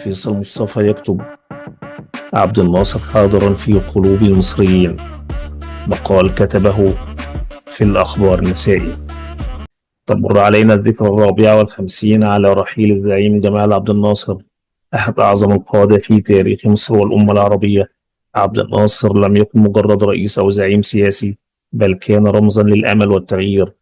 فيصل مصطفى يكتب: عبد الناصر حاضرا في قلوب المصريين. مقال كتبه في الأخبار المسائي. تمر علينا الذكرى 54 على رحيل الزعيم جمال عبد الناصر، أحد أعظم القادة في تاريخ مصر والأمة العربية. عبد الناصر لم يكن مجرد رئيس أو زعيم سياسي، بل كان رمزا للأمل والتغيير.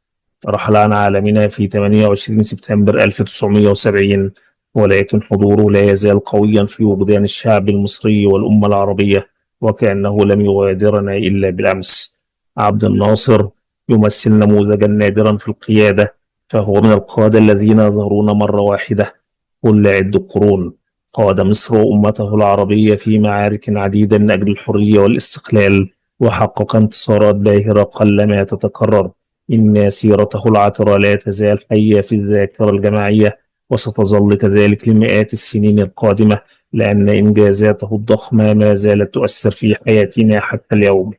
رحل عن عالمنا في 28 سبتمبر 1970، ولكن حضوره لا يزال قويا في وجدان الشعب المصري والأمة العربية، وكأنه لم يغادرنا إلا بالأمس. عبد الناصر يمثل نموذجا نادرا في القيادة، فهو من القادة الذين يظهرون مرة واحدة كل عدة قرون. قاد مصر وأمته العربية في معارك عديدة من أجل الحرية والاستقلال، وحقق انتصارات باهرة قلما تتكرر. إن سيرته العطرة لا تزال حية في الذاكرة الجماعية، وستظل كذلك لمئات السنين القادمة، لأن إنجازاته الضخمة ما زالت تؤثر في حياتنا حتى اليوم.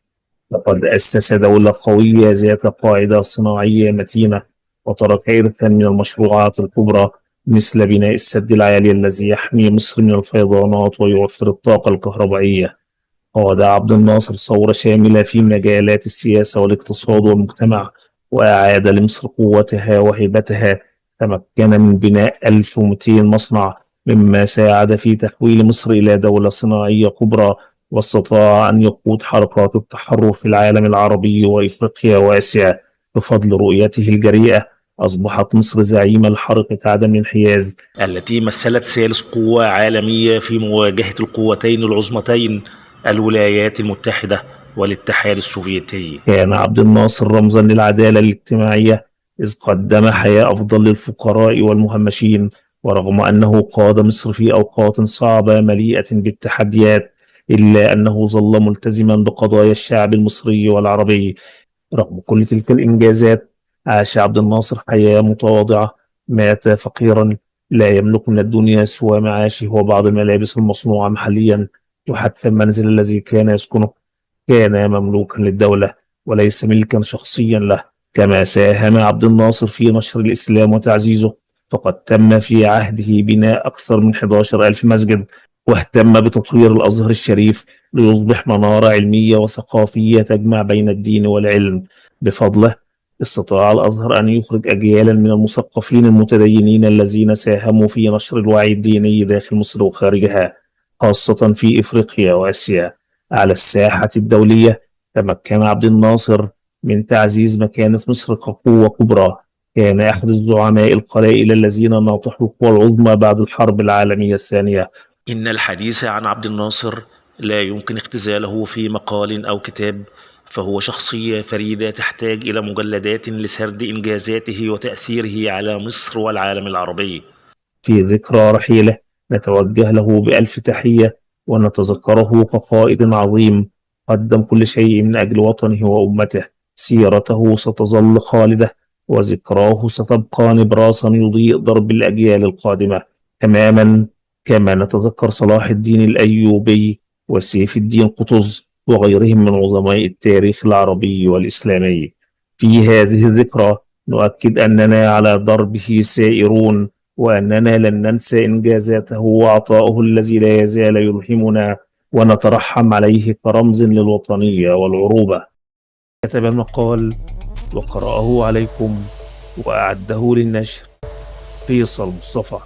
لقد أسس دولة قوية ذات قاعدة صناعية متينة، وترك إرثا من المشروعات الكبرى، مثل بناء السد العالي الذي يحمي مصر من الفيضانات ويوفر الطاقة الكهربائية. قاد عبد الناصر ثورة شاملة في مجالات السياسة والاقتصاد والمجتمع، وأعاد لمصر قوتها وهيبتها. تمكن من بناء 1200 مصنع، مما ساعد في تحويل مصر إلى دولة صناعية كبرى، واستطاع أن يقود حركات التحرر في العالم العربي وإفريقيا وآسيا. بفضل رؤيته الجريئة أصبحت مصر زعيمة لحركة عدم الانحياز التي مثلت ثالث قوة عالمية في مواجهة القوتين العظمتين، الولايات المتحدة والاتحاد السوفيتي. كان عبد الناصر رمزا للعدالة الاجتماعية، إذ قدم حياة أفضل للفقراء والمهمشين. ورغم أنه قاد مصر في أوقات صعبة مليئة بالتحديات، إلا أنه ظل ملتزما بقضايا الشعب المصري والعربي. رغم كل تلك الإنجازات، عاش عبد الناصر حياة متواضعة. مات فقيرا لا يملك من الدنيا سوى معاشه وبعض الملابس المصنوعة محليا، وحتى المنزل الذي كان يسكنه كان مملوكا للدولة وليس ملكا شخصيا له. كما ساهم عبد الناصر في نشر الإسلام وتعزيزه، فقد تم في عهده بناء أكثر من 11 ألف مسجد، واهتم بتطوير الأزهر الشريف ليصبح منارة علمية وثقافية تجمع بين الدين والعلم. بفضله استطاع الأزهر أن يخرج أجيالا من المثقفين المتدينين الذين ساهموا في نشر الوعي الديني داخل مصر وخارجها، خاصة في إفريقيا وآسيا. على الساحة الدولية، تمكن عبد الناصر من تعزيز مكانة مصر كقوة كبرى. كان أحد الزعماء القلائل الذين ناطحوا القوى العظمى بعد الحرب العالمية الثانية. إن الحديث عن عبد الناصر لا يمكن اختزاله في مقال أو كتاب، فهو شخصية فريدة تحتاج إلى مجلدات لسرد إنجازاته وتأثيره على مصر والعالم العربي. في ذكرى رحيله نتوجه له بألف تحية، ونتذكره كقائد عظيم قدم كل شيء من أجل وطنه وأمته. سيرته ستظل خالدة، وذكراه ستبقى نبراسا يضيء درب الأجيال القادمة، تماما كما نتذكر صلاح الدين الأيوبي وسيف الدين قطز وغيرهم من عظماء التاريخ العربي والإسلامي. في هذه الذكرى نؤكد أننا على دربه سائرون، وأننا لن ننسى إنجازاته وعطاؤه الذي لا يزال يلهمنا، ونترحم عليه كرمز للوطنية والعروبة. كتب المقال وقرأه عليكم وأعده للنشر فيصل مصطفى.